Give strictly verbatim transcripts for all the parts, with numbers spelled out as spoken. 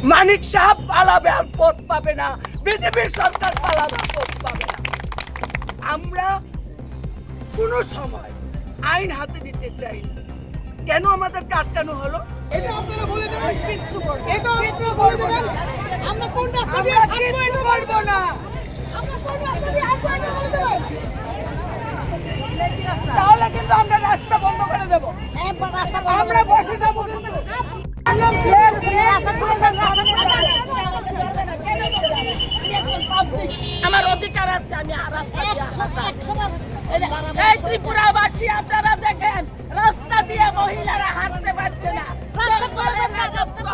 মানিক সাহা পালাবে আর পথ পাবে না, বিজেপির সরকার পালাবে আর পথ পাবে না। আমরা কোনো সময় আইন হাতে নিতে চাই না। কেন আমাদেরকে আটকানো হলো? এটা আপনারা বলে দেবেন। কিচ্ছু করবো না। এটা আপনারা বলে দেবেন। আমরা কোন রাস্তা দিয়ে আমরা হাঁটবো, কিচ্ছু এটা বলে করবো দেবেন। না। আমরা কোন রাস্তা দিয়ে হাঁটবো, এটা বলে দেবেন। তাহলে কিন্তু আমরা রাস্তা বন্ধ করে দেবো। একবার রাস্তা বন্ধ আমরা করে বসে যাবো কিন্তু। আমার অধিকার আছে, আমি আর রাস্তা দিয়ে হাঁটবো। এই ত্রিপুরাবাসী, আপনারা দেখেন, রাস্তা দিয়ে মহিলারা হাঁটতে পারছে না। জঙ্গলের রাজত্ব,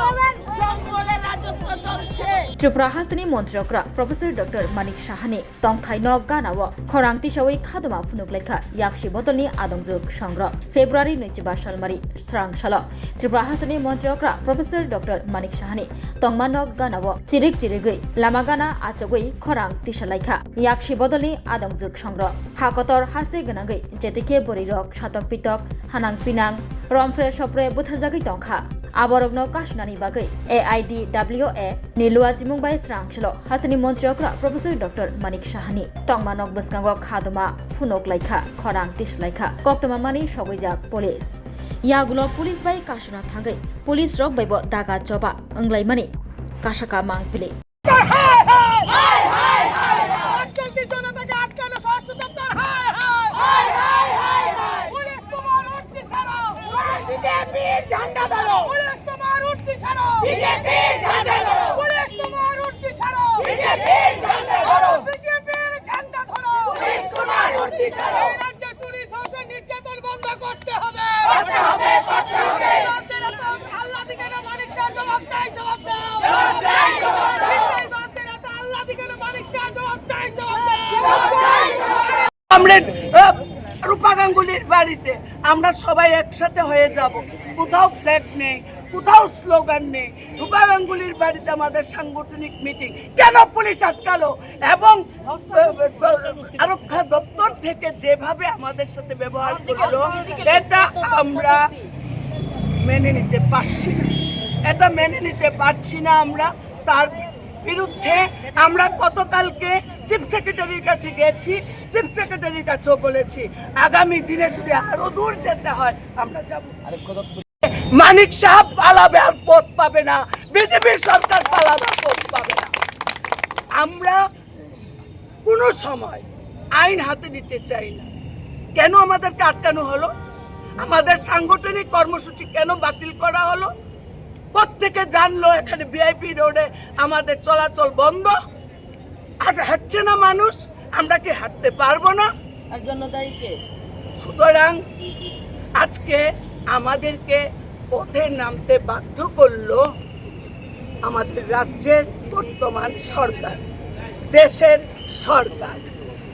জঙ্গলের রাজত্ব চলছে। Tripura hasteni montri okra Professor Doctor Manik Sahani tongthai nok gana o khorang tisawi khaduma phunuk laikha yaksi bodolni adongjwk songrok. February nwichiba salmari srang salo Tripura hasteni montri okra Professor Doctor Manik Sahani tongma nok gana o chirik chirigwi lama gana achugwi khorang tisa laikha yaksi bodolni adongjwk songrok. Ha kotor haste gwnangwi jetikhe bwrwirok satok pitok hanang pinang romphre sopre butharjagwi tongkha. Aborokno kasunani bagwi A I D W A ni luachimung bai srang salo hasteni montri okra Professor Doctor Manik Sahani tongma nok bwskango khaduma phunuk laikha, khorang tisa laikha, koktwma mani sogwijak police. Yagulo police bai kasuna thangwi police rok bai bo daga choba wnglaimani kasaka mangpili. High high! High high high! আটকালতি জনতাকে আটকানো স্বরাষ্ট্র দপ্তর high high! High high high high! Police তোমার উঠতি ছাড়ো! বিজেপির ঝান্ডা ধরো! পুলিশ তোমার উঠতি ছাড়ো! বিজেপির ঝান্ডা ধরো! পুলিশ তোমার উঠতি ছাড়ো! বিজেপির ঝান্ডা ধরো! বিজেপির ঝান্ডা ধরো! পুলিশ তোমার উঠতি ছাড়ো! এই রাজ্যে চুরি, ধর্ষণ, নির্যাতন বন্ধ করতে হবে! করতে হবে, করতে হবে! রাজ্যের এত আল্লাহ দিকে না মানিক শাহ জবাব চাই, জবাব দাও! জবাব চাই, জবাব দাও! এই রাজ্যের এত আল্লাহ দিকে না মানিক শাহ জবাব চাই, জবাব দাও! কমরেড, আহ, রূপা গাঙ্গুলির বাড়িতে আমরা সবাই একসাথে হয়ে যাব। কোথাও ফ্ল্যাগ নেই, কোথাও স্লোগান নেই। রূপা গাঙ্গুলির বাড়িতে আমাদের সাংগঠনিক মিটিং। কেন পুলিশ আটকালো? এবং, আহ, আহ, আরক্ষা দপ্তর থেকে যেভাবে আমাদের সাথে ব্যবহার করলো, এটা আমরা মেনে নিতে পারছি না। এটা মেনে নিতে পারছি না আমরা। তার বিরুদ্ধে আমরা গতকালকে চিফ সেক্রেটারির কাছে গেছি, চিফ সেক্রেটারির কাছেও বলেছি, আগামী দিনে যদি আরো দূর যেতে হয় আমরা যাব। মানিক সাহা পালাবে আর পথ পাবে না, বিজেপির সরকার পালাবে আর পথ পাবে না। আমরা কোনো সময় আইন হাতে নিতে চাই না। কেন আমাদেরকে আটকানো হলো? আমাদের সাংগঠনিক কর্মসূচি কেন বাতিল করা হলো? কোত্থেকে জানলো এখানে ভিআইপি রোডে আমাদের চলাচল বন্ধ? আর হাঁটছে না মানুষ, আমরা কি হাঁটতে পারবো না? আর জন্য দায়ী কে? সুতরাং আজকে আমাদেরকে পথে নামতে বাধ্য করলো আমাদের রাজ্যের বর্তমান সরকার, দেশের সরকার,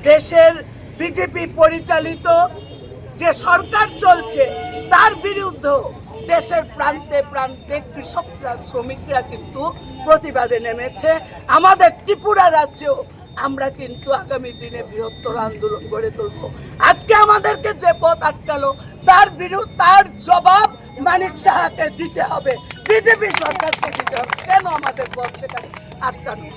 দেশের বিজেপি পরিচালিত যে সরকার চলছে, তার বিরুদ্ধে দেশের প্রান্তে প্রান্তে কৃষকরা, শ্রমিকরা কিন্তু প্রতিবাদে নেমেছে। আমাদের ত্রিপুরা রাজ্যেও আমরা কিন্তু আগামী দিনে বৃহত্তর আন্দোলন গড়ে তুলব। আজকে আমাদেরকে যে পথ আটকালো, তার বিরুদ্ধ, তার জবাব মানিক সাহাকে দিতে হবে, বিজেপি সরকারকে দিতে হবে। কেন আমাদের পথ সেখানে আটকানো?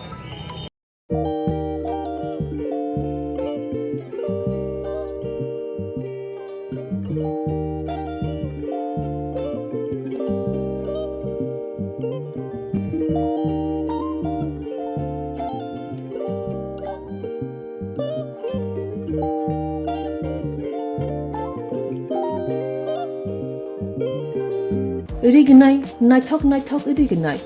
Rignai, naithok naithok rignai.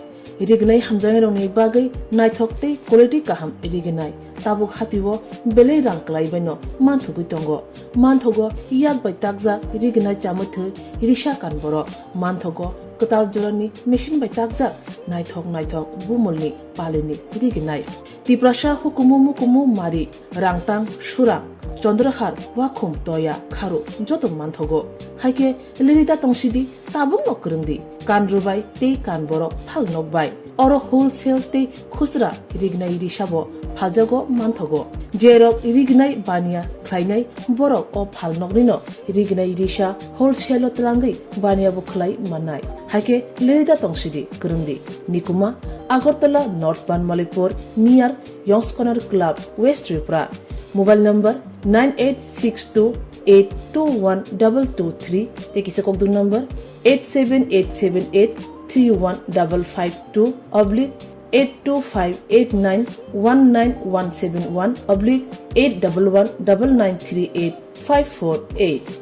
Rignai hamjaknairokni bagwi naithok tei quality kaham rignai. Tabuk hatio belai rang kwlaibaino manthogwi tongo. Manthogo yak bai takjak rignai chamwi thwi risa kan borok. Manthogo kwtal jorani machine bai takjak naithok naithok bumulni palini rignai. Tiprasa hukumu mukumu mari, rangtang, surang, chondrahar, wakhum, toya, kharu joto manthogo. Haikhe lirida tongsidi, tabukno kwrwngdi, kan rwbai tei kan borok phal nokbai. Oro wholesale tei khusra rignai risabo phaljago manthogo. Jerok rignai baniya khlainai borok o phalnoknino rignai risa wholesale-o twlangwi baniyabo khlai mannai. Haikhe lirida tongsidi, kwrwngdi. Nikuma, Agartala, North Banmalipur, near Yongskonar Club, West Tripura. Mobile number nine eight six two eight two one double two three, tei kisa kokdung number eight seven eight seven eight three one double five two oblique eight two five eight nine one nine one seven one oblique eight double one double nine three eight five four eight.